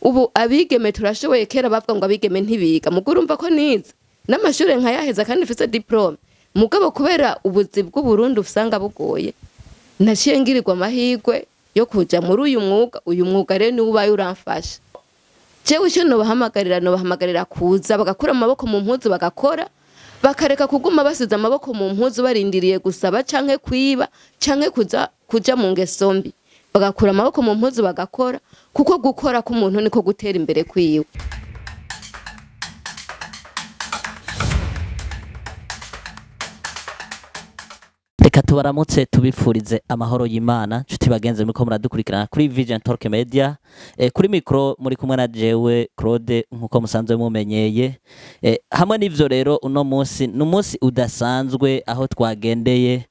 Ubu abigeme turashoboye. Kera bavuga ngo abigeme ntibiga, mugo urumva ko nize n'amashure nkayaheza kandi mfise diplôme. Mugabo kubera ubuzi bw'Uburundi usanga bugoye, naciye ngirirwa amahirwe yo kuja muri uyu mwuga. Uyu mwuga rero niwo ubaye uramfasha. Jewe icyo nobahamagarira kuza bagakura amaboko mu mpuzu, bagakora, bakareka kuguma basize amaboko mu mpuzu barindiriye gusaba canke kwiba canke kuza kuja mu ngeso mbi. Bagakura amaboko mu mpuzu bagakora, kuko gukora k'umuntu niko gutera imbere kwiwe. Reka tubaramutse, tubifurize amahoro y'Imana, nshuti bagenzi muriko muradukurikirana kuri Vision Talk Media. Kuri micro muri kumwe na jewe Claude, nkuko musanzwe mumenyeye. Hamwe n'ivyo rero, uno munsi ni umunsi udasanzwe aho twagendeye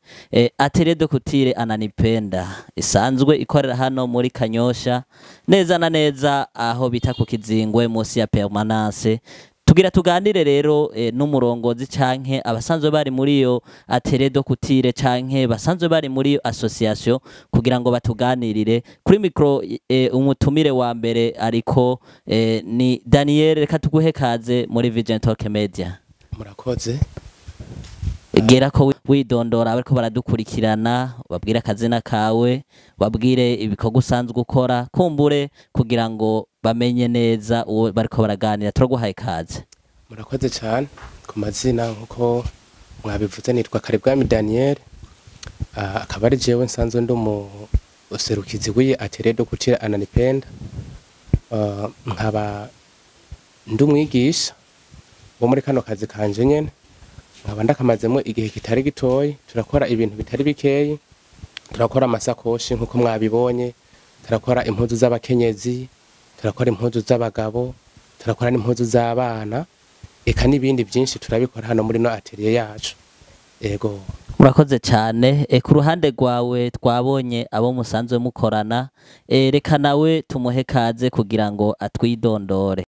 Atelier de Couture Ananipenda isanzwe ikorera hano muri Kanyosha, neza na neza aho bita ku Kizingwe, munsi ya Permanence. Tugira tuganire rero n'umurongozi canke abasanzwe bari muri iyo atelier de couture canke basanzwe bari muri iyo association kugira ngo batuganirire. Kuri micro umutumire wa mbere ariko ni Daniel. Reka tuguhe kaze muri Vision Talk Media. Murakoze. Gera ko widondora bariko baradukurikirana, babwire akazina kawe, babwire ibikorwa usanzwe ukora, kumbure kugira ngo bamenye neza uwo bariko baraganira. Turaguhaye kaze. Murakoze cyane. Ku mazina, nkuko mwabivuze, nitwa Karibwami Daniel. Akaba ari jewe nsanzwe ndi umuserukizi w'iyi Atelier de Couture Ananipenda. Nkaba ndi umwigisha wo muri kano kazi kanje nyene, nkaba ndakamazemo igihe kitari gitoyi. Turakora ibintu bitari bikeyi: turakora amasakoshi nkuko mwabibonye, turakora impuzu z'abakenyezi, turakora impuzu z'abagabo, turakora n'impuzu z'abana, eka n'ibindi byinshi turabikora hano muri no atelier yacu. Ego. Murakoze cyane. Ku ruhande rwawe twabonye abo musanzwe mukorana. Reka nawe tumuhe kaze kugira ngo atwidondore.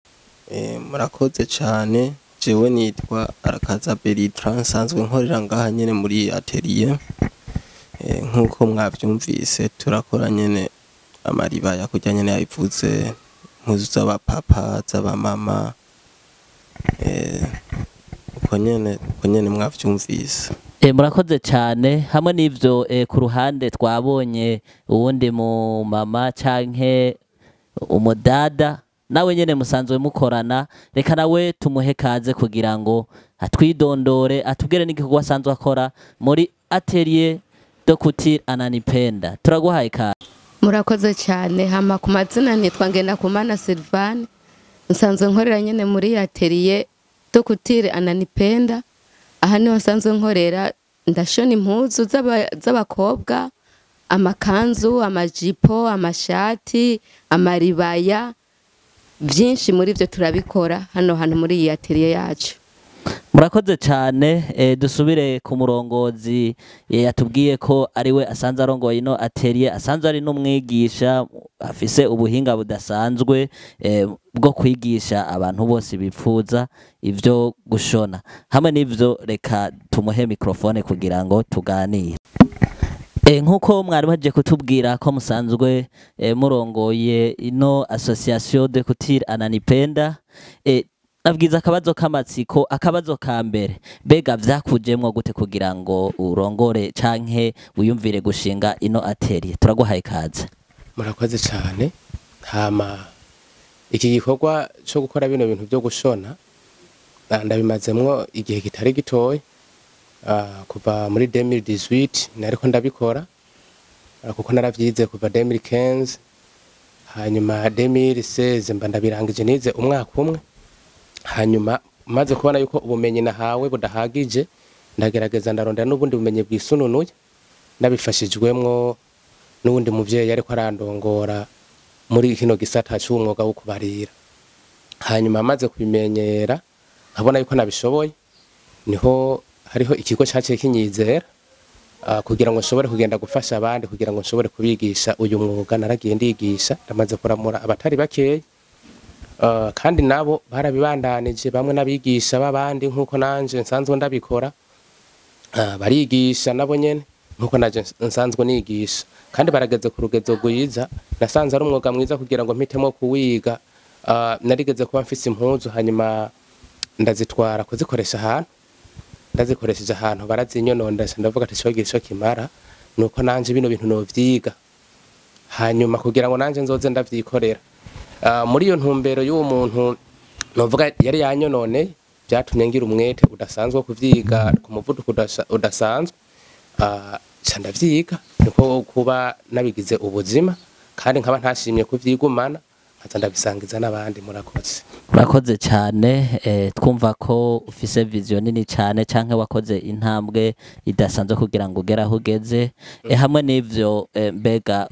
Murakoze cyane. Jewe nitwa Arakaza Bertrand, nsanzwe nkorera ngaha nyene muri atelier. Nk'uko mwavyumvise, turakora nyene amaribaya kurya nyene yabivuze, impuzu z'abapapa, z'abamama, uko nyene mwavyumvise. Murakoze cyane. Hamwe n'ivyo, ku ruhande twabonye uwundi mu mama canke umudada nawe nyene musanzwe mukorana. Reka nawe tumuhe kaze kugira ngo atwidondore, atubwire n'igikorwa asanzwe akora muri Atelier de Couture Ananipenda. Turaguhaye kaze. Murakoze cyane. Hama ku mazina nitwa Ngendakumana Sylvane, nsanzwe nkorera nyene muri Atelier de Couture Ananipenda. Aha niho nsanzwe nkorera. Ndashona impuzu z'abakobwa, amakanzu, amajipo, amashati, amaribaya, byinshi muri byo turabikora hano hantu muri iyi atelier yacu. Murakoze cyane. Dusubire ku murongozi. Yatubwiye ko ariwe asanzwe arongoye ino atelier, asanzwe ari n'umwigisha afise ubuhinga budasanzwe bwo kwigisha abantu bose bipfuza ivyo gushona. Hamwe n'ivyo, reka tumuhe microphone kugira ngo tuganire. Nkuko mwari baje kutubwira ko musanzwe murongoye ino association de couture Ananipenda, nabwiza akabazo k'amatsiko. Akabazo ka mbere: bega vyakujemwo gute kugira ngo urongore canke wiyumvire gushinga ino atelier? Turaguhaye kaze. Murakoze cyane. Hama iki gikorwa cyo gukora bino bintu byo gushona ndabimazemwo igihe kitari gitoya. Kuva muri 2018 nariko ndabikora, kuko naravyize kuva 2015, hanyuma 2016 mba ndabirangije, nize umwaka umwe. Hanyuma maze kubona yuko ubumenyi nahawe budahagije, ndagerageza ndarondera n'ubundi bumenyi bwisununuye, nabifashijwemwo n'uwundi muvyeyi ariko arandongora muri kino gisata c'umwuga wo kubarira. Hanyuma maze kubimenyera, nkabona yuko nabishoboye, niho hariho ikigo caciye kinyizera kugira ngo nshobore kugenda gufasha abandi, kugira ngo nshobore kubigisha uyu mwuga. Naragiye ndigisha, ndamaze kuramura abatari bakeya. Kandi nabo barabibandanije, bamwe n'abigisha b'abandi nk'uko nanje nsanzwe ndabikora. Barigisha nabo nyene nkuko naje nsanzwe nigisha, kandi barageze ku rugezo rwiza. Nasanze ari umwuga mwiza kugira ngo mpitemo kuwiga. Narigeze kuba mfise impuzu, hanyuma ndazitwara kuzikoresha ahantu, ndazikoresheje ahantu barazinyononda, ndavuga ati cogira ico kimara nuko nanje bino bintu novyiga, hanyuma kugira ngo nanje nzoze ndavyikorera. Muri iyo ntumbero y'uwo muntu novuga yari yanyonone, byatumye ngira umwete udasanzwe wo kuvyiga ku muvuduko udasanzwe. Ca ndavyiga, niko kuba nabigize ubuzima, kandi nkaba ntashimye kuvyigumana, nkaza ndabisangiza n'abandi. Murakoze. Urakoze cyane. Twumva ko ufise vision nini cyane, canke wakoze intambwe idasanzwe kugira ngo ugere aho ugeze. Hamwe n'ivyo, mbega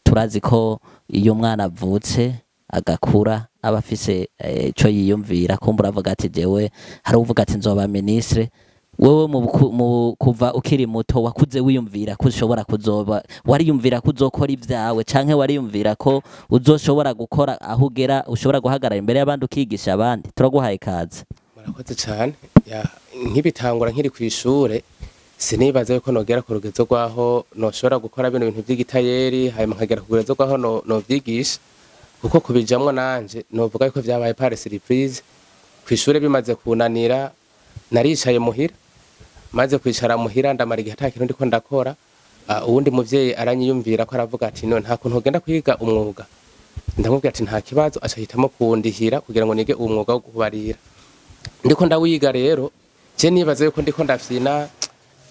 turazi ko iyo umwana avutse agakura aba afise ico yiyumvira, kumbura avuga ati jewe, hari uvuga ati nzoba ministre. Wewe mu kuva ukiri muto wakuze wiyumvira ko ushobora kuzoba, wariyumvira ko uzokora ibyawe, canke wariyumvira ko uzoshobora gukora aho ugera, ushobora guhagarara imbere y'abandi ukigisha abandi? Turaguhaye ikaze. Murakoze cyane. Nkibitangura nkiri ku ishure, sinibaza yuko nogera ku rugezo rwaho noshobora gukora bino bintu vy'igitayeri, hanyuma nkagera ku rugezo rwaho novyigisha, kuko kubijamwo nanje novuga yuko vyabaye par surprise. Ku ishure bimaze kunanira, naricaye muhira. Maze kwicara muhira, ndamara igihe ata kintu ndiko ndakora. Uwundi muvyeyi aranyiyumvira ko, aravuga ati: "None nta kuntu ugenda kwiga umwuga?" Ndamubwira ati: "Nta kibazo." Aca ahitamo kundihira kugira ngo nige umwuga wo kubarira. Ndiko ndawiga rero, je nibaza yuko ndiko ndafyina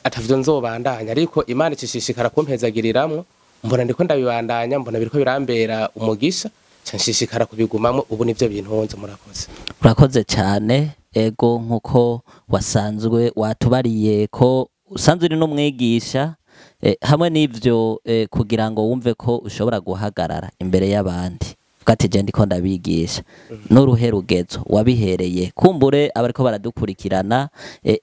atavyo nzobandanya, ariko Imana icishishikara kumpezagiriramwo, mbona ndiko ndabibandanya, mbona biriko birambera umugisha, ca nshishikara kubigumamwo. Ubu nivyo bintunze. Murakoze. Urakoze cyane. Ego, nkuko wasanzwe watubariye ko usanzwe uri n'umwigisha, hamwe n'ivyo, kugira ngo wumve ko ushobora guhagarara imbere y'abandi uvuga ati je ndiko ndabigisha, n'uruhe rugezo wabihereye? Kumbure abariko baradukurikirana,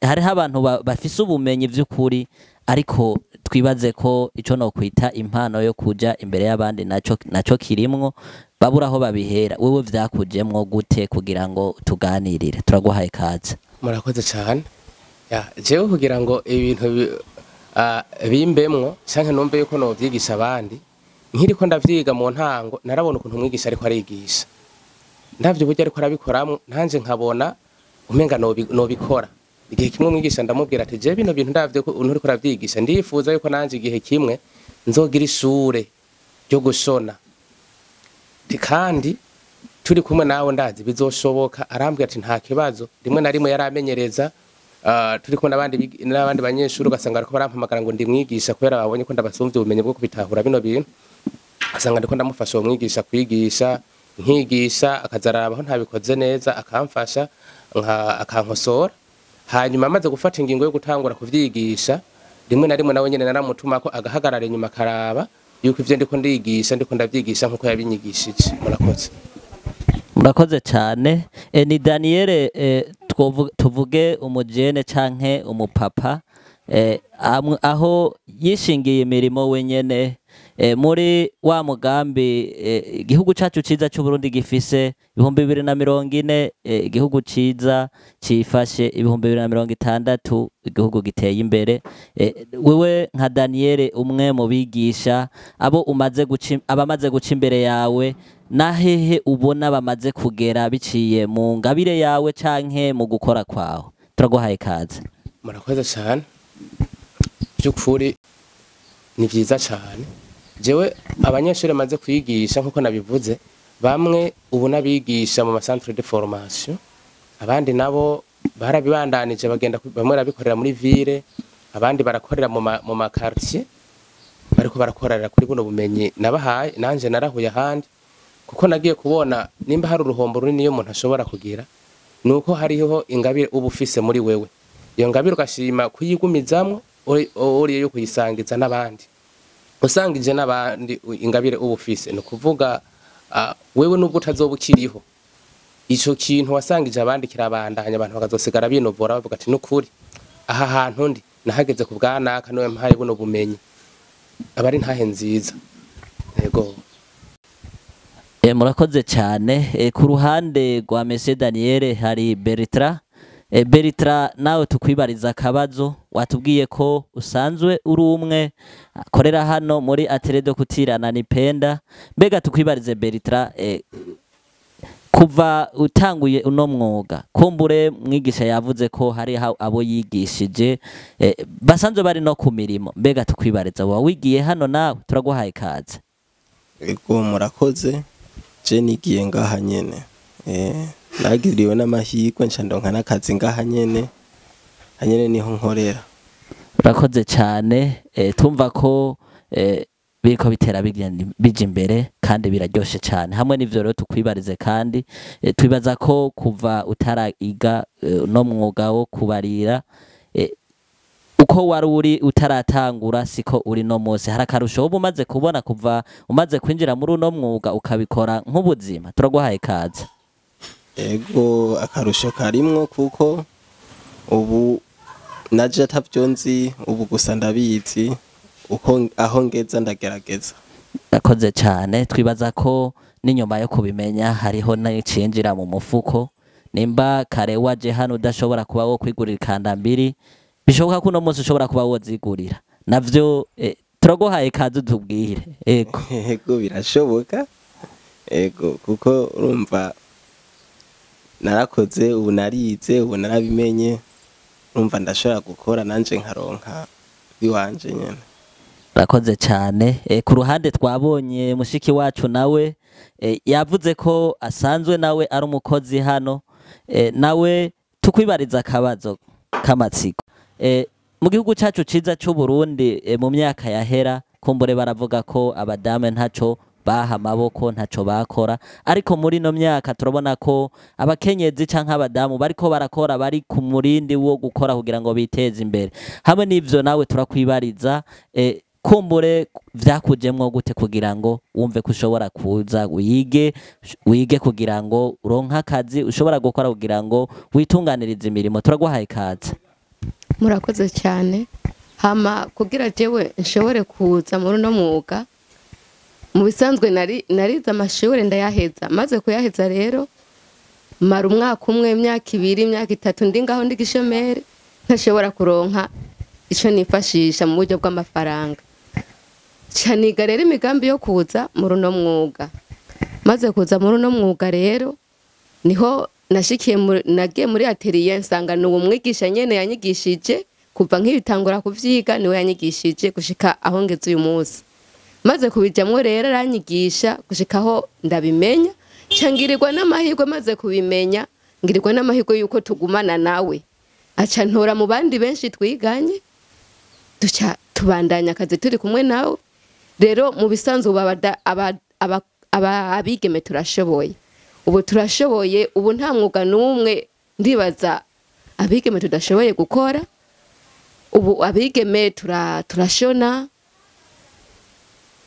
hariho abantu bafise ubumenyi vy'ukuri, ariko twibaze ko ico no kwita impano yo kuja imbere y'abandi naco kirimwo, babura aho babihera. Wewe vyakujemwo gute kugira ngo tuganirire? Turaguhaye kaze. Murakoze cyane. Ya, jewe kugira ngo ibintu bimbemwo canke numve yuko novyigisha abandi, nkiriko ndavyiga mu ntango, narabona ukuntu umwigisha ariko arigisha, ndavye uburyo ariko arabikoramwo, nanje nkabona umenga nobikora. Igihe kimwe umwigisha ndamubwira ati: "Je bino bintu ndavye ko untu uriko uravyigisha, ndifuza yuko nanje igihe kimwe nzogira ishure ryo gushona. Ati kandi turi kumwe nawe ndazi bizoshoboka." Arambwira ati: "Nta kibazo." Rimwe na rimwe yaramenyereza, turi kumwe n'abandi banyeshuri, ugasanga bariko barampamagara ngo ndimwigisha kubera babonye ko ndabasumvye ubumenyi bwo kubitahura bino bintu. Asanga ndiko ndamufasha uwo mwigisha kwigisha, nkigisha, akaza araraba aho ntabikoze neza, akamfasha, akankosora. Hanyuma amaze gufata ingingo yo gutangura kuvyigisha, rimwe na rimwe nawe nyene naramutumako agahagarara inyuma akaraba yuko ivyo ndiko ndigisha ndiko ndavyigisha nkuko yabinyigishije. Murakoze. Murakoze cyane. Ni Daniel, tuvuge umujene canke umupapa, aho yishingiye imirimo wenyene, muri wa mugambi igihugu cacu ciza c'u Burundi gifise 2040, igihugu ciza cifashe, 2060 igihugu giteye imbere. Wewe nka Daniel, umwe mu bigisha, abo umaze guca, abamaze guca imbere yawe, nahehe ubona bamaze kugera biciye mu ngabire yawe canke mu gukora kwawe? Turaguhaye kaze. Murakoze cyane. By'ukuri ni byiza cyane. Jewe abanyeshuri maze kwigisha, nkuko nabivuze, bamwe ubu n'abigisha mu macentre de formation, abandi nabo barabibandanije bagenda bamwe barabikorera muri ville, abandi barakorera mu ma quartier, bariko barakorera kuri buno bumenyi nabahaye. Nanje narahuye ahandi, kuko nagiye kubona nimba hari uruhombo runini iyo umuntu ashobora kugira, nuko hariho ingabire uba ufise muri wewe, iyo ngabire ugashima kuyigumizamwo uriye yo kuyisangiza n'abandi. Usangije n'abandi ingabire uba ufise, ni ukuvuga wewe nubwo utazoba ukiriho, ico kintu wasangije abandi kirabandanya, abantu bakazosigara binovora bavuga ati: "Nukuri aha hantu ndi nahageze ku bwanaka, niwe mpaye buno bumenyi." Aba ari ntahe nziza, yego. Murakoze cyane. Ku ruhande rwa Monsieur Daniel hari Bertrand. Bertrand, nawe tukwibariza akabazo. Watubwiye ko usanzwe uri umwe akorera hano muri Atelier de Couture Nipenda. Mbega tukwibarize Bertrand, Kuva utanguye uno mwuga, kumbure mwigisha yavuze ko hari abo yigishije basanzwe bari no ku mirimo, mbega tukwibariza wowe wigiye hano nawe? Turaguhaye ikaze. Ego, murakoze. Je nigiye ngaha nyene, nagiriwe n'amahirwe nca ndonka n'akazi ngaha nyene, hanyene niho nkorera. Urakoze cyane. Tumva ko biriko bitera bija imbere kandi biraryoshe cyane. Hamwe n'ivyo rero tukwibarize kandi, twibaza ko kuva utarayiga no mwuga wo kubarira, uko wari uri utaratangura siko uri no munsi. Hari akarusho woba umaze kubona kuva umaze kwinjira muri uno mwuga ukabikora nk'ubuzima? Turaguhaye ikaze. Ego, akarusho karimwo, kuko ubu naje atavyo nzi, ubu gusa ndabizi, uko aho ngeza ndagerageza. Urakoze cyane. Twibaza ko n'inyuma yo kubimenya hariho n'icinjira mu mufuko. Nimba kare waje hano udashobora kuba wo kwigurira ikandambiri, bishoboka ko uno munsi ushobora kuba wozigurira navyo. Turaguhaye ikaze, utubwire. Ego. Ego, birashoboka, ego, kuko urumva narakoze, ubu narize, ubu narabimenye, urumva ndashobora gukora nanje nkaronka iwanje nyene. Urakoze cyane. Ku ruhande twabonye mushiki wacu nawe yavuze ko asanzwe nawe ari umukozi hano. Nawe tukwibariza akabazo k'amatsiko. Mu gihugu cyacu ciza cy'u Burundi, mu myaka yahera kumbure baravuga ko abadame ntaco baha amaboko, ntaco bakora, ariko muri ino myaka turabona ko abakenyezi canke abadamu bariko barakora, bari ku murindi wo gukora kugira ngo biteze imbere. Hamwe n'ivyo nawe turakwibariza, kumbure vyakujemwo gute kugira ngo wumve ko ushobora kuza wige kugira ngo uronke akazi ushobora gukora kugira ngo witunganirize imirimo? Turaguhaye ikaze. Murakoze cyane. Hama kugira jewe nshobore kuza muri uno mwuga, mu bisanzwe nari narize amashuri ndayaheza. Maze kuyaheza rero, mara umwaka umwe, imyaka 2, imyaka 3 ndi ngaho ndi gishomeri, ntashobora kuronka ico nifashisha mu buryo bw'amafaranga. Caniga rero imigambi yo kuza muri uno mwuga. Maze kuza muri uno mwuga rero, niho nashikiye nagiye muri atelier, nsanga ni uwo mwigisha nyene yanyigishije kuva nk'ibitangura kuvyiga, niwe yanyigishije gushika aho ngeze uyu munsi. Maze kubijamwo rero, aranyigisha gushika aho ndabimenya, nca ngirirwa n'amahirwe. Maze kubimenya, ngirirwa n'amahirwe yuko tugumana nawe, aca ntora mu bandi benshi twiganye, duca tubandanya akazi turi kumwe nawe. Rero mu bisanzwe ubu abigeme turashoboye, ubu turashoboye, ubu nta mwuga n'umwe ndibaza abigeme tudashoboye gukora. Ubu abigeme turashona,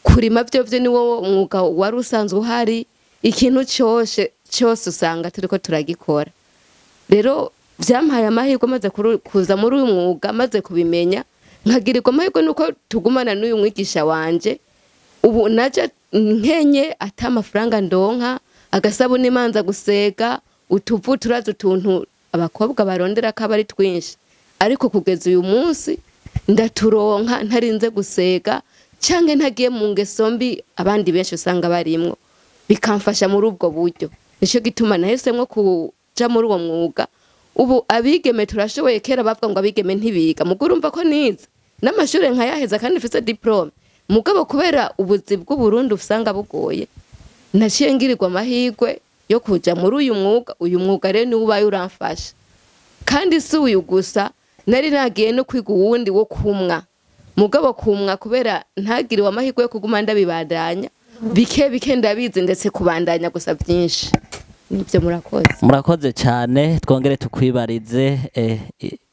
kurima byo niwo mwuga wari usanzwe uhari, ikintu cyose cyose usanga turiko turagikora. Rero byampaye amahirwe maze kuza muri uyu mwuga, maze kubimenya, nkagirirwa amahirwe nuko tugumana n'uyu mwigisha wanje. Ubu naje nkenye ata amafaranga ndonka, agasabuni manza gusega, utuvu, turazi utuntu abakobwa barondera ko aba ari twinshi, ariko kugeza uyu munsi ndaturonka ntarinze gusega canke ntagiye mu ngeso mbi abandi benshi usanga barimwo, bikamfasha muri ubwo buryo. Nico gituma nahisemwo kuja muri uwo mwuga. Ubu abigeme turashoboye. Kera bavuga ngo abigeme ntibiga, mugo urumva ko nize n'amashure nkayaheza kandi mfise diplôme, mugabo kubera ubuzi bw'u Burundi usanga bugoye, naciye ngirirwa amahirwe yo kuja muri uyu mwuga. Uyu mwuga rero niwo ubaye uramfasha, kandi si uyu gusa, nari nagiye no kwiga uwundi wo kumwa, mugabo kumwa kubera ntagiriwe amahirwe yo kuguma ndabibandanya, bike bike ndabizi, ndetse kubandanya gusa byinshi nibyo. Murakoze. Murakoze cyane. Twongere tukwibarize,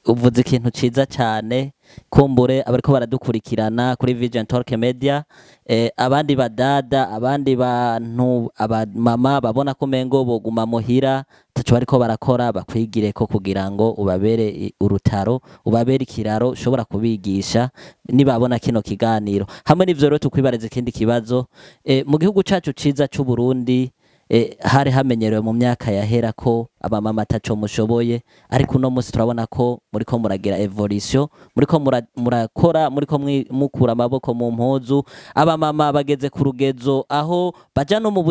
uvuze ikintu ciza cyane. Kumbure abariko baradukurikirana kuri Vision Talk Media, abandi badada, abandi bantu, abamama babona ko mengo boguma muhira taco bariko barakora, bakwigire ko kugira ngo ubabere urutaro, ubabere ikiraro ushobora kubigisha nibabona kino kiganiro. Hamwe n'ivyo rero tukwibarize ikindi kibazo. Mu gihugu cacu ciza c'u Burundi, hari hamenyerewe mu myaka yahera ko abamama ataco mushoboye, ariko uno munsi turabona ko muriko muragira évolution, muriko murakora, muriko mukura amaboko mu mpuzu. Abamama bageze ku rugezo aho baja no mu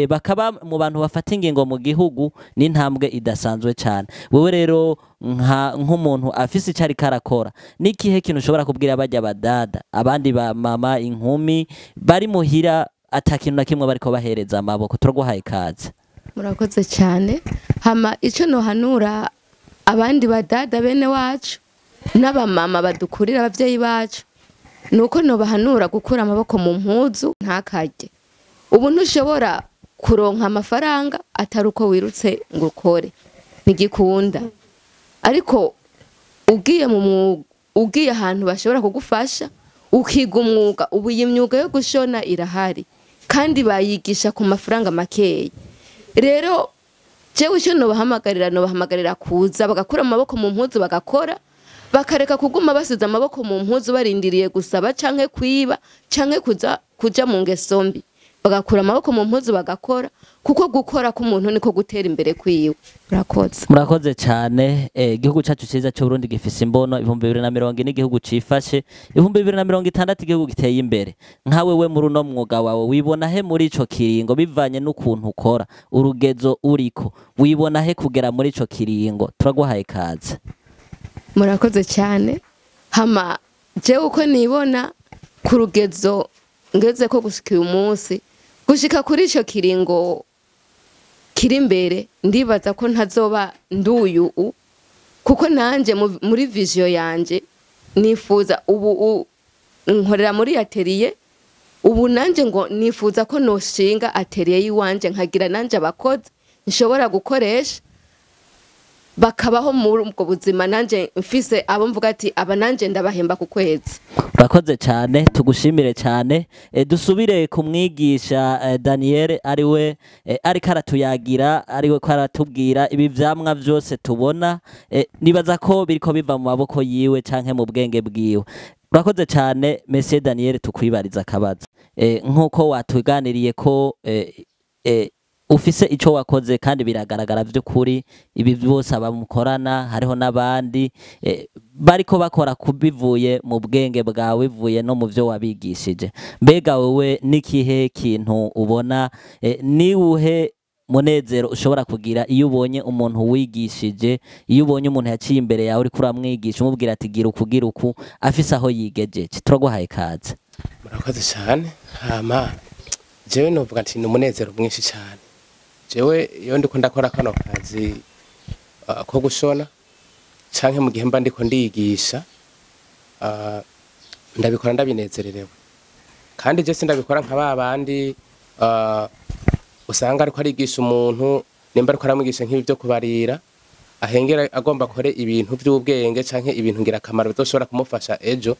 bakaba mu bantu bafata ingingo mu gihugu, ni intambwe idasanzwe cyane. Wewe rero nk'umuntu afise icyo ariko arakora, n'ikihe kintu ushobora kubwira bajya badada, abandi ba mama, inkumi bari muhira ata kintu na kimwe bariko bahereza amaboko? Turaguhaye ikaze. Murakoze cyane. Hama icyo nohanura abandi badada bene wacu n'abamama badukurira, abavyeyi bacu, nuko nobahanura gukura amaboko mu mpuzu, ntakarye. Ubu ntushobora kuronka amafaranga atari uko wirutse ngo ukore, ntigikunda. Ariko ugiye mu mwuga, ugiye ahantu bashobora kugufasha ukiga umwuga, ubu iyi myuga yo gushona irahari kandi bayigisha ku mafaranga makeya. Rero jewe icyo nobahamagarira kuza bagakura amaboko mu mpuzu, bagakora, bakareka kuguma basize amaboko mu mpuzu barindiriye gusaba canke kwiba canke kuza kuja mu ngeso mbi. Bagakura amaboko mu mpuzu bagakora, kuko gukora k'umuntu niko gutera imbere kwiwe. Murakoze. Murakoze cyane. Igihugu cyacu cyiza cy'u Burundi gifise imbono 2040, igihugu cifashe, 2060, igihugu giteye imbere. Nkawe we muri uno mwuga wawe wibona he muri ico kiringo, bivanye n'ukuntu ukora, urugezo uriko, wibona he kugera muri ico kiringo? Turaguhaye ikaze. Murakoze cyane. Hama jewe uko nibona ku rugezo ngeze ko gushika uyu munsi, gushika kuri ico kiringo kiri imbere, ndibaza ko ntazoba nduyu kuko nanje muri vision yanje nifuza ubu nkorera muri atelier, ubu nanje ngo nifuza ko noshinga atelier yiwanje, nkagira nanje abakozi nshobora gukoresha bakabaho muri ubwo buzima, nanje mfise abo mvuga ati aba nanje ndabahemba ku kwezi. Urakoze cyane, tugushimire cyane. Dusubire kumwigisha Daniel, ariwe ariko aratuyagira, ariwe ko aratubwira ibi vyamwa vyose tubona. Nibaza ko biriko biva mu maboko yiwe canke mu bwenge bwiwe. Urakoze cyane Monsieur Daniel, tukwibariza akabazo. Nkuko watuganiriye ko ufise ico wakoze kandi biragaragara vy'ukuri, ibi byose abamukorana hariho n'abandi bariko bakora kubivuye mu bwenge bwawe, bivuye no mu vyo wabigishije. Mbega wewe n'ikihe kintu ubona, niwuhe munezero ushobora kugira iyo ubonye umuntu wigishije, iyo ubonye umuntu yaciye imbere yawe uriko uramwigisha, umubwira ati gira uku, gira uku, afise aho yigejeje? Turaguhaye ikaze. Murakoze cyane. Hama jewe novuga ati ni umunezero mwinshi cyane. Jewe iyo ndiko ndakora kano kazi ko gushona canke mu gihe mba ndiko ndigisha, ndabikora ndabinezererewe. Kandi je sindabikora nka ba bandi usanga ariko arigisha umuntu, nimba ariko aramwigisha nk'ibi byo kubarira, ahengera agomba akore ibintu by'ubwenge canke ibintu ngirakamaro bizoshobora kumufasha ejo,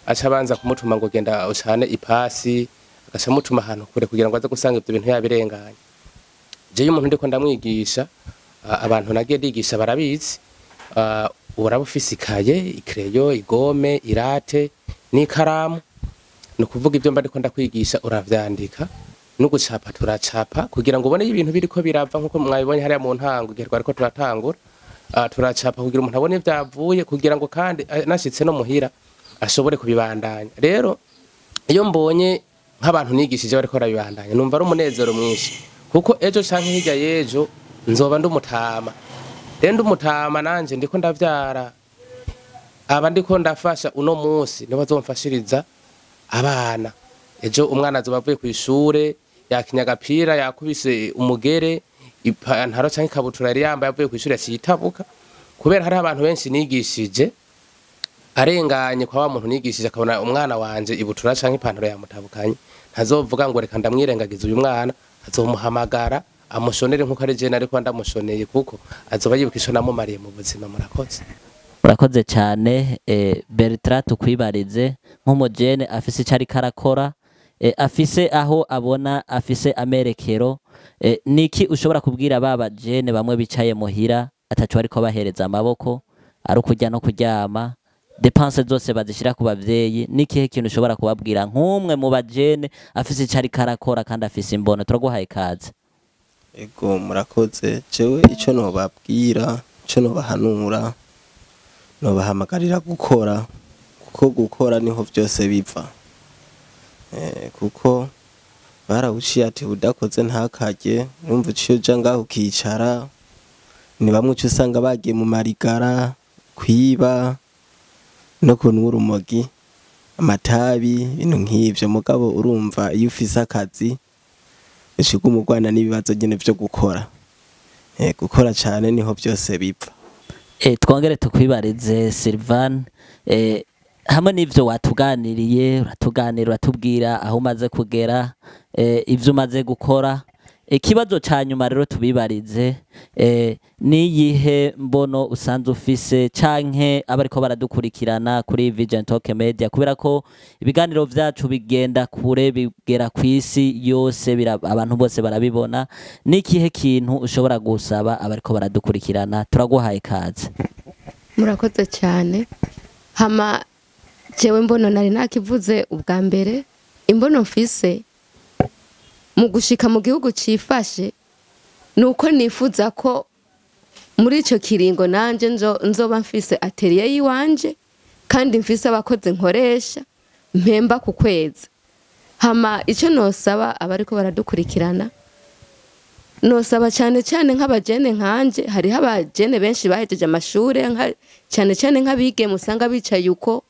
aca abanza kumutuma ngo genda ucane ipasi, agaca amutuma ahantu kure kugira ngo aze gusanga ivyo bintu yabirenganye. Jewe umuntu ndiko ndamwigisha, abantu nagiye ndigisha barabizi, uraba ufise ikaye, ikereyo, igome, irate n'ikaramu. Ni ukuvuga ibyo mba ndiko ndakwigisha uravyandika, no gucapa turacapa kugira ngo ubone ibintu biriko birava, nkuko mwabibonye hariya mu ntango igihe twariko turatangura. Turacapa kugira umuntu abone ivyavuye, kugira ngo kandi nashitse no muhira ashobore kubibandanya. Rero iyo mbonye nk'abantu nigishije bariko barabibandanya, numva ari umunezero mwinshi, kuko ejo canke hirya y'ejo nzoba ndumutama. Rero ndumutama nanje ndiko ndavyara, aba ndiko ndafasha uno munsi nibo bazomfashiriza abana. Ejo umwana azoba avuye kw'ishure yakinya agapira, yakubise umugere, ipantaro canke ikabutura yari yambaye avuye kw'ishure yaciye itabuka. Kubera hariho abantu benshi nigishije, arenganye kwa wa muntu nigishije akabona umwana wanje ibutura canke ipantaro yamutabukanye, ntazovuga ngo reka ndamwirengagiza uyu mwana, azomuhamagara amushonere nkuko ari je nariko ndamushoneye, kuko azoba yibuka ico namumariye mu buzima. Murakoze. Murakoze cyane. Bertrand, tukwibarize nk'umujene afise ico ariko arakora, afise aho abona, afise amerekero, niki ushobora kubwira ba bajene bamwe bicaye muhira ataco bariko bahereza amaboko, ari ukurya no kuryama, dépenses zose bazishira ku bavyeyi? Nikihe kintu ushobora kubabwira nk'umwe mu bajene afise ico ariko arakora kandi afise imbono? Turaguhaye ikaze. Ego, murakoze. Jewe ico nobabwira, ico nobahanura, nobahamagarira gukora, kuko gukora niho vyose biva. Kuko Barawuciye ati udakoze ntakarye, urumva uciye uja ngaho ukicara, ni bamwe uca usanga bagiye mu marigara kwiba no kunywa urumogi, amatabi, ibintu nk'ivyo. Mugabo urumva iyo ufise akazi uca uguma urwana n'ibibazo nyene vyo gukora. Gukora cane niho vyose bipfa. Twongere tukwibarize Sylvain, hamwe n'ivyo watuganiriye, uratuganira uratubwira aho umaze kugera, ivyo umaze gukora. Ikibazo ca nyuma rero tubibarize, niyihe mbono usanze ufise canke abariko baradukurikirana kuri Vision Talk Media, kubera ko ibiganiro vyacu bigenda kure, bigera kw'isi yose, abantu bose barabibona. Nikihe kintu ushobora gusaba abariko baradukurikirana? Turaguhaye kaze. Murakoze cyane. Hama jewe mbono nari nakivuze ubwa mbere, imbono mfise mu gushika mu gihugu cifashe nuko nifuza ko muri ico kiringo nanje nzoba mfise atelier yiwanje, kandi mfise abakozi nkoresha mpemba ku kwezi. Hama ico nosaba abariko baradukurikirana, nosaba cyane cyane nk'abajene nkanje, hariho abajene benshi bahejeje amashure, cyane cyane nk'abigeme usanga bicaye uko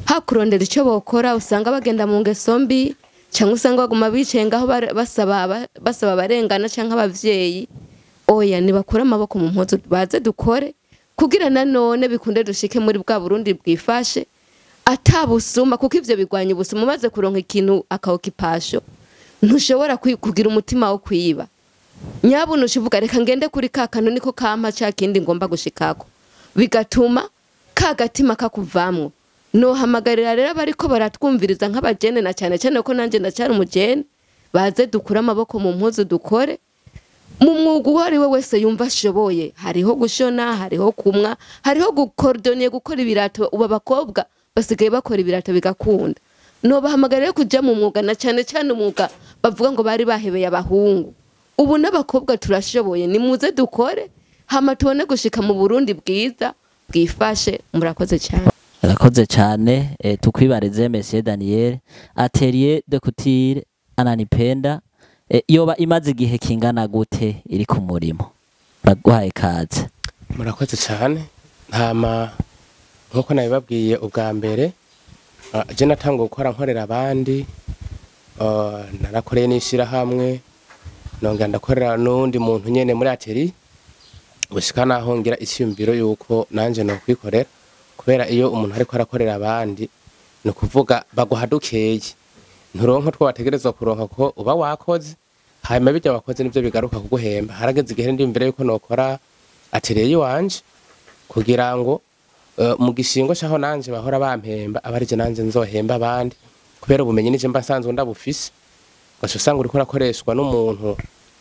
hakurondera ico bokora, usanga bagenda mu ngeso mbi, cyangwa usanga baguma bicaye ngaho basaba abarengana cyangwa abavyeyi. Oya, nibakure amaboko mu mpuzu baze dukore, kugira nanone bikunde dushike muri bwa Burundi bwifashe atabusuma, kuko ivyo bigwanya ubusuma. Umaze kuronka ikintu akaokipasho, ntushobora kugira umutima wo kwiba. Nyabuna ushivuga reka ngende kuri ka kantu niko kampa ca kindi ngomba gushikako, bigatuma ka gatima kakuvamwo. Nohamagarira rero abariko baratwumviriza nk'abajene, na cyane cyane ko nanje ndacyari umujene, baze dukure amaboko mu mpuzu dukore mu mwuga uwo ari we wese yumva ashoboye. Hariho gushona, hariho kumwa, hariho gukordoniye, gukora ibirato. Ubu abakobwa basigaye bakora ibirato bigakunda. Nobahamagarira kuja mu mwuga, na cyane cyane umwuga bavuga ngo bari bahebeye abahungu. Ubu n'abakobwa turashoboye, nimuze dukore hama tubone gushika mu Burundi bwiza bwifashe. Murakoze cyane. Murakoze cyane. Tukwibarize Monsieur Daniel, atelier de couture Ananipenda yoba imaze igihe kingana gute iri ku murimo? Uraguhaye kaze. Murakoze cyane. Hama nkuko nabibabwiye ubwa mbere, je natanguye gukora nkorera abandi, narakoreye n'ishirahamwe, nongera ndakorera n'uwundi muntu nyene muri atelier, gushika naho ngira icyumviro yuko nanje nokwikorera. Kubera iyo umuntu ariko arakorera abandi, ni ukuvuga baguha dukeye, nturonka two wategerezwa kuronka ko uba wakoze, hanyuma bijya wakoze nivyo bigaruka kuguhemba. Harageze igihe ndiyumvira yuko nokora atelier yiwanje, kugira ngo mu gishingo caho nanje bahora bampemba, aba arije nanje nzohemba abandi, kubera ubumenyi nije mba nsanzwe ndabufise. Ugaca usanga uriko urakoreshwa n'umuntu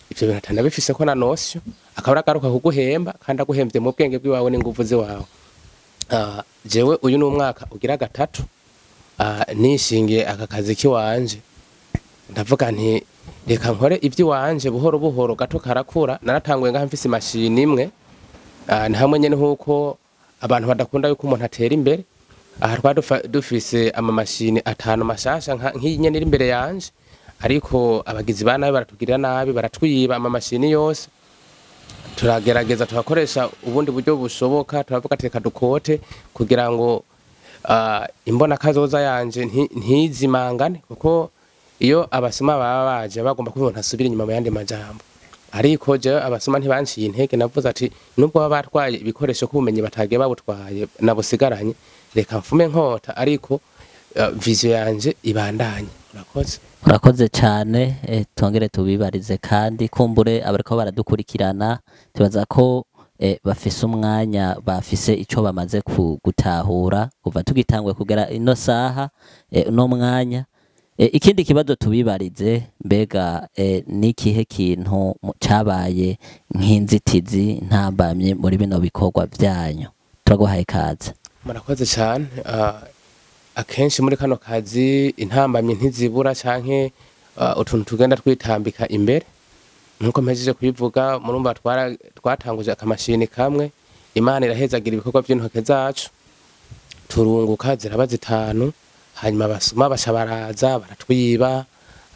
ivyo bintu atanabifise ko na nosyo, akaba aragaruka kuguhemba, kandi aguhemvye mu bwenge bwiwawe n'inguvu ziwawe. Jewe uyu ni umwaka ugira gatatu, nishingiye aka kazi kiwanje. Ndavuga nti reka nkore ivy'iwanje buhoro buhoro, gato karakura. Naratanguye ngaha mfise imashini imwe, ni hamwe nyene nkuko abantu badakunda yuko umuntu atera imbere. Aha twari dufise amamashini 5 mashasha nk'iyi nyene iri imbere yanje, ariko abagizi ba nabi baratugirira nabi, baratwiba amamashini yose. Turagerageza tugakoresha ubundi buryo bushoboka, turavuga ati reka dukote kugira ngo imbona kazoza yanje ntizimangane, kuko iyo abasuma baba baje bagomba ko umuntu asubira inyuma mu yandi majambo. Ariko je abasuma ntibanciye intege, navuze ati nubwo baba batwaye ibikoresho k'ubumenyi batagiye babutwaye nabusigaranye, reka mfume nkota, ariko vision yanje ibandanye. Murakoze. Murakoze cyane. Tongere tubibarize kandi kumbure abariko baradukurikirana, tubaza ko bafise umwanya, bafise ico bamaze gutahura kuva tugitangwe kugera ino saha, uno mwanya. Ikindi kibazo tubibarize, mbega nikihe kintu cabaye nk'inzitizi ntambamye muri bino bikorwa vyanyu? Turaguhaye kaze. Murakoze cyane. Akenshi muri kano kazi intambamye ntizibura, canke utuntu tugenda twitambika imbere. Nkuko mpejeje kubivuga, murumva twatanguje akamashini kamwe, Imana irahezagira ibikorwa by'intoke zacu, turunguka ziraba 5, hanyuma abasuma baca baraza baratwiba,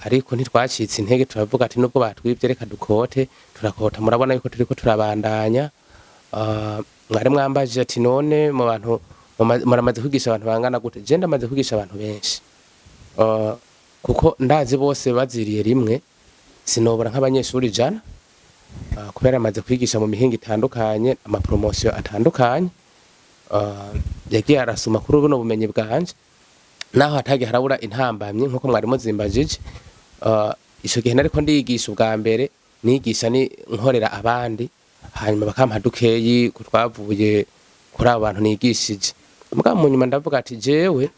Ariko ntitwacitse intege, turavuga ati nubwo batwibye reka dukote. Turakota, murabona yuko turiko turabandanya. Mwari mwambaje ati none mu bantu muramaze kwigisha abantu bangana gute? Je ndamaze kwigisha abantu benshi, kuko ndazi bose baziriye rimwe sinobora nk'abanyeshuri 100, kubera amaze kwigisha mu mihinga itandukanye, amapromotion atandukanye. Yagiye arasuma kuri buno bumenyi bwanje, naho hatagiye harabura intambamyi nkuko mwari muzimbajije. Ico gihe nariko ndigisha ubwa mbere, nigisha ni nkorera abandi, hanyuma bakampa dukeyi ko twavuye kuri abo bantu nigishije. Mugabo mu nyuma ndavuga ati jewe,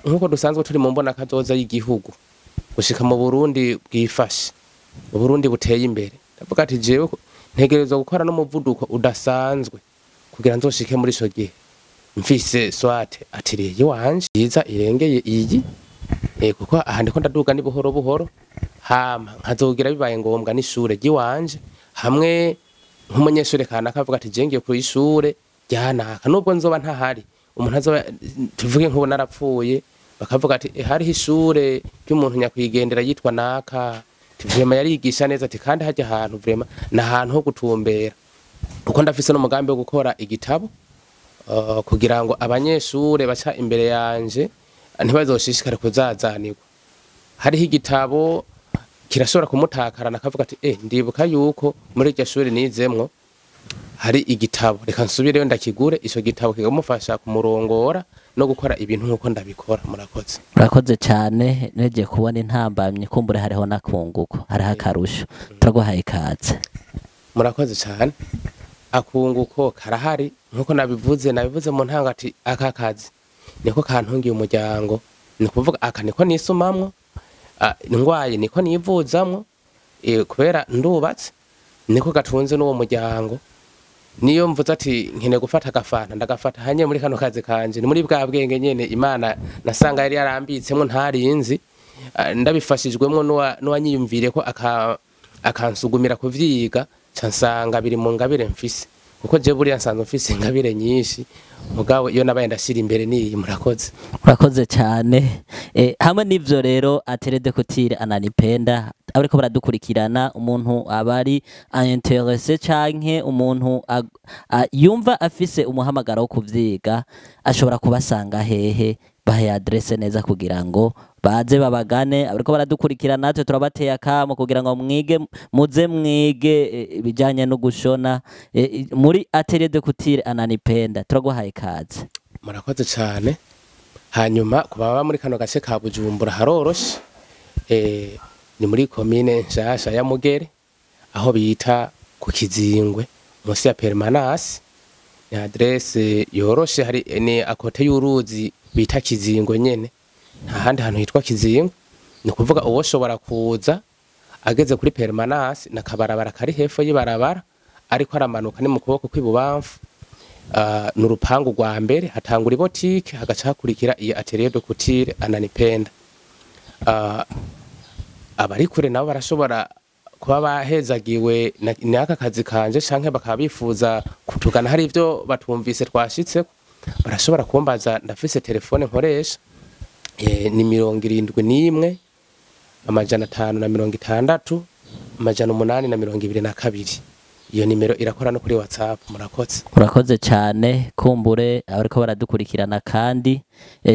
nkuko dusanzwe turi mu mbona kazoza y'igihugu gushika mu Burundi bwifashe, mu Burundi buteye imbere, ndavuga ati jewe ntegerezwa gukora n'umuvuduko udasanzwe kugira nzoshike muri ico gihe mfise swate atelier yiwanje iza irengeye iyi, kuko aha ndiko ndaduga ni buhoro buhoro, hama nkazogira bibaye ngombwa n'ishure ryiwanje, hamwe nk'umunyeshure kanaka avuga ati je ngiye ku ishure ryanaka, nubwo nzoba ntahari, umuntu azoba, tuvuge nk'ubu narapfuye, bakavuga ati hariho ishure ry'umuntu nyakwigendera yitwa naka, vraiment yarigisha neza, ati kandi hajya ahantu vraiment ni ahantu ho gutumbera. Kuko ndafise n'umugambi wo gukora igitabo, kugira ngo abanyeshure baca imbere yanje ntibazoshishikare kuzazanirwa. Hariho igitabo kirashobora kumutakarana akavuga ati ndibuka yuko muri iryo shuri nizemwo hari igitabo, reka nsubireyo ndakigure. Ico gitabo kikamufasha kumurongora no gukora ibintu nkuko ndabikora. Murakoze. Murakoze cyane. Negiye kubona intambamyi, kumbure hariho nakunguko, hariho akarusho. Turaguhaye ikaze. Murakoze cyane. Akunguko karahari nkuko nabivuze mu ntango ati aka kazi niko kantungiye umuryango, ni kuvuga aka niko nisumamwo, ndwaye niko nivuzamwo, kubera ndubatse niko gatunze n'uwo muryango. Niyo mvuze ati nkeneye gufata agafanta, ndagafata hanye muri kano kazi kanje, ni muri bwa bwenge nyene Imana nasanga yari yarambitsemo ntarinzi, ndabifashijwemwo n'uwanyiyumvire ko akansugumira kuvyiga, cansanga biri mu ngabire mfise, kuko je buriya nsanzwe mfise ingabire nyinshi, mugabo iyo nabaye ndashira imbere niyi. Murakoze. Murakoze cyane. Hamwe n'ivyo rero, Atelier de Couture Ananipenda, abariko baradukurikirana, umuntu abari intéressé canke umuntu yumva afise umuhamagaro wo kuvyiga ashobora kubasanga hehe? Bahe adresse neza kugira ngo baze babagane. Abariko baradukurikirana natwe turabateye akamo kugira ngo mwige, muze mwige ibijanye no gushona muri Atelier de Couture Ananipenda. Turaguhaye ikaze. Murakoze cyane. Hanyuma ku baba muri kano gace ka Bujumbura haroroshe, ni muri komine nshasha ya Mugere, aho bita ku Kizingwe, munsi ya permanence. Ni adresse yoroshe, hari ni à côté y'uruzi bita Kizingwe nyene, nta handi hantu hitwa Kizingwe. Ni kuvuga uwoshobora kuza ageze kuri permanence na kabarabara kari hepfo y'ibarabara, ariko aramanuka ni mu kuboko kw'ibubamfu, ni urupangu rwa mbere, hatangura ibotike, hagaca hakurikira iyi Atelier de Couture Ananipenda. Abari kure nabo barashobora kuba bahezagiwe n'aka kazi kanje, canke bakaba bifuza kutugana, hari ibyo batumvise twashitseko, barashobora kumbaza. Ndafise telefone nkoresha, ni 71 560 822. Iyo nimero irakora no kuri WhatsApp. Murakoze. Urakoze cyane. Kumbure abariko baradukurikirana kandi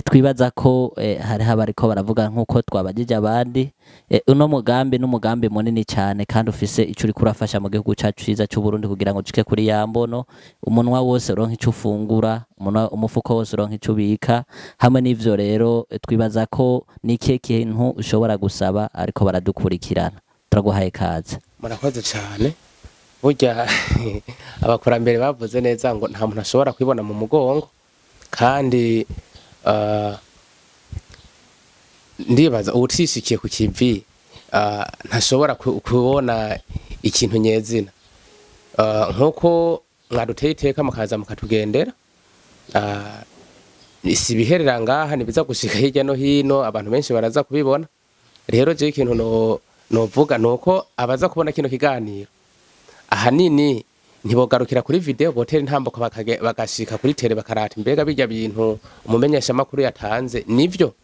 twibaza ko hariho abariko baravuga nk'uko twabagije abandi, uno mugambi n'umugambi munini cyane kandi ufise ico uriko urafasha mu gihugu cacu ciza c'u Burundi kugira ngo ushike kuri ya mbono, umunwa wose uronke ico ufungura, umufuko wose uronke ico ubika. Hamwe n'ivyo rero, twibaza ko ni ikihe kintu ushobora gusaba ariko baradukurikirana? Turaguhaye ikaze. Murakoze cyane. Burya abakurambere bavuze neza ngo nta muntu ashobora kwibona mu mugongo, kandi ndibaza uwutishikiye ku kivi ntashobora kubona ikintu nyezina. Nkuko mwaduteye iteka mukaza mukatugendera, si ibiherera ngaha, nibiza gushika hirya no hino, abantu benshi baraza kubibona. Rero je ikintu novuga nuko abaza kubona kino kiganiro ahanini ntibogarukira kuri video, botera intambuko bagashika kuri terrain, bakarata mbega bijya bintu umumenyesha makuru yatanze nivyo,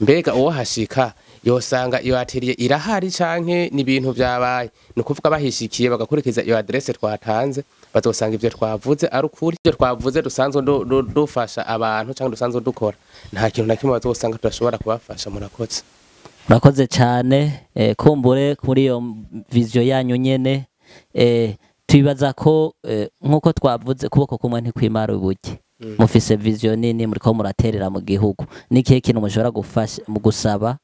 mbega uwo hashika Yosanga iyo atelier irahari canke ni ibintu vyabaye. Ni ukuvuga bahishikiye bagakurikiza iyo adresse twatanze, bazosanga ivyo twavuze ari ukuri. Ivyo twavuze dusanzwe dufasha abantu canke dusanzwe dukora, nta kintu na kimwe bazosanga tudashobora kubafasha. Murakoze. Murakoze cyane. Kumbure kuri iyo vision yanyu nyene, twibaza ko nkuko twavuze, kuboko kumwe ntikwimara ubugi. Mufise vision nini, muriko muraterera mu gihugu. N'ikihe kintu mushobora gufasha mu gusaba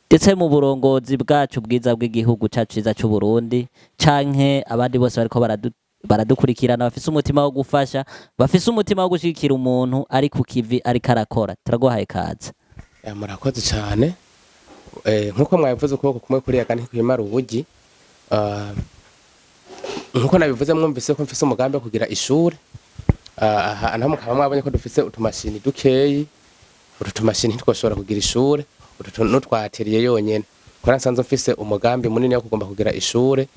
ndetse mu burongozi bwacu bwiza bw'igihugu cacu ciza c'u Burundi, canke abandi bose bariko baradukurikirana bafise umutima wo gufasha, bafise umutima wo gushigikira umuntu ari ku kivi ariko arakora? Turaguhaye kaze. Murakoze cyane. Nkuko mwabivuze, ukuboko kumwe kuriyaga ntikwimara ubugi. Nkuko nabivuze, mwumvise ko mfise umugambi wo kugira ishure. Aha naho mukaba mwabonye ko dufise utumashini dukeyi. Utu tumashini ntitwoshobora kugira ishure, utu n'utwa atelier yonyene. Kora nsanzwe mfise umugambi munini wo kugomba kugira ishure.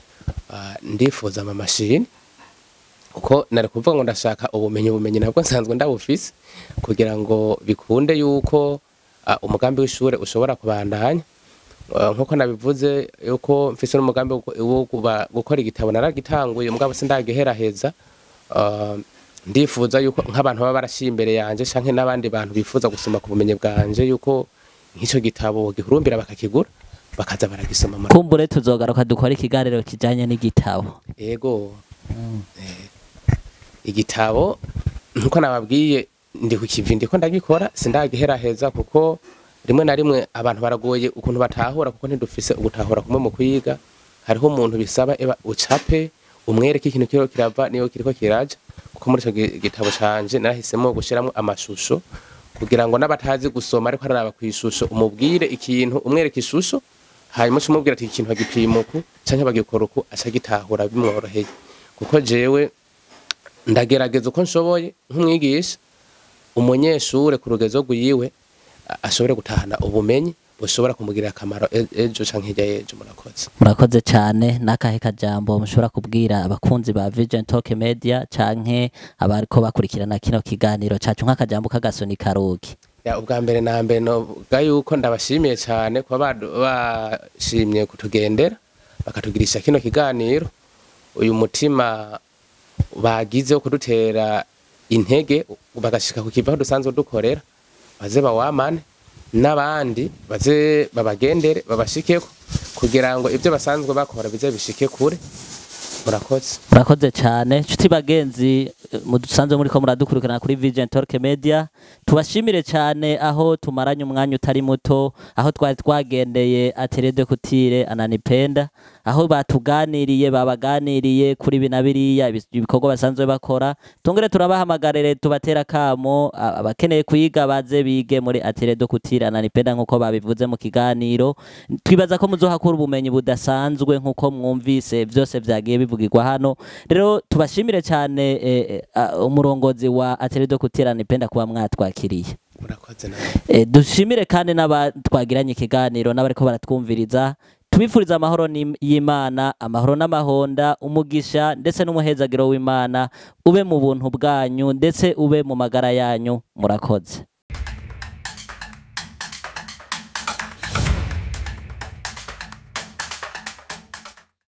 Ndifuza ama mashini, kuko nari kuvuga ngo ndashaka ubumenyi. Ubumenyi nabwo nsanzwe ndabufise, kugira ngo bikunde yuko umugambi w'ishure ushobora kubandanya. Nkuko nabivuze yuko mfise n'umugambi wo gukora igitabo, naragitanguye mugabo sindagiheraheza. Ndifuza yuko nk'abantu baba barashiye imbere yanje canke n'abandi bantu bifuza gusoma ku bumenyi bwanje, yuko nk'ico gitabo gihurumbira bakakigura, bakaza baragisoma. Kumbure tuzogaruka dukora ikiganiro kijanye n'igitabo. Ego. Igitabo nkuko nababwiye, ndi ku kivi, ndiko ndagikora, sindagiheraheza, kuko rimwe na rimwe abantu baragoye ukuntu batahura, kuko ntidufise ugutahura kumwe mu kwiga. Hariho umuntu bisaba eba ucape, umwereke ikintu kiriko kirava niyo kiriko kiraja, kuko muri ico gitabo canje narahisemo gushiramwo amashusho kugira ngo n'abatazi gusoma ariko araraba kw'ishusho, umubwire ikintu, umwereke ishusho, hanyuma uce umubwira ati ikintu bagipima uku canke bagikora uku, aca agitahura bimworoheye. Kuko jewe ndagerageza uko nshoboye nk'umwigisha, umunyeshure ku rugezo rwiwe ashobore gutahana ubumenyi bushobora kumugirira akamaro ejo canke hirya y'ejo. Murakoze. Murakoze cyane. N'akahe kajambo mushobora kubwira abakunzi ba Vision Talk Media canke abariko bakurikirana kino kiganiro cacu, nk'akajambo k'agasoni karugi? Ya, ubwa mbere na mbere novuga yuko ndabashimiye cyane kuba bashimye kutugendera bakatugirisha kino kiganiro. Uyu mutima bagize wo kudutera intege bagashika ku kivaho dusanzwe dukorera, baze bawamane n'abandi, baze babagendere, babashikeko kugira ngo ibyo basanzwe bakora bize bishike kure. Murakoze. Murakoze cyane, nshuti bagenzi mudusanzwe muriko muradukurikirana kuri Vision Talk Media. Tubashimire cyane aho tumaranye umwanya utari muto, aho twari twagendeye Atelier de Couture Ananipenda, aho batuganiriye, babaganiriye kuri ibi na biriya, ibikorwa basanzwe bakora. Tongere turabahamagarire, tubatera kamo, abakeneye kwiga baze bige muri Atelier de Couture Ananipenda nkuko babivuze mu kiganiro. Twibaza ko muzohakura ubumenyi budasanzwe nkuko mwumvise vyose vyagiye bivugirwa hano. Rero tubashimire cyane umurongozi wa Atelier de Couture Ananipenda kuba mwatwakiriye. Murakoze nawe. Dushimire kandi n'aba twagiranye ikiganiro n'abariko baratwumviriza. Tubifuriza amahoro y'Imana, amahoro n'amahonda, umugisha ndetse n'umuhezagiro w'Imana ube mu buntu bwanyu ndetse ube mu magara yanyu. Murakoze.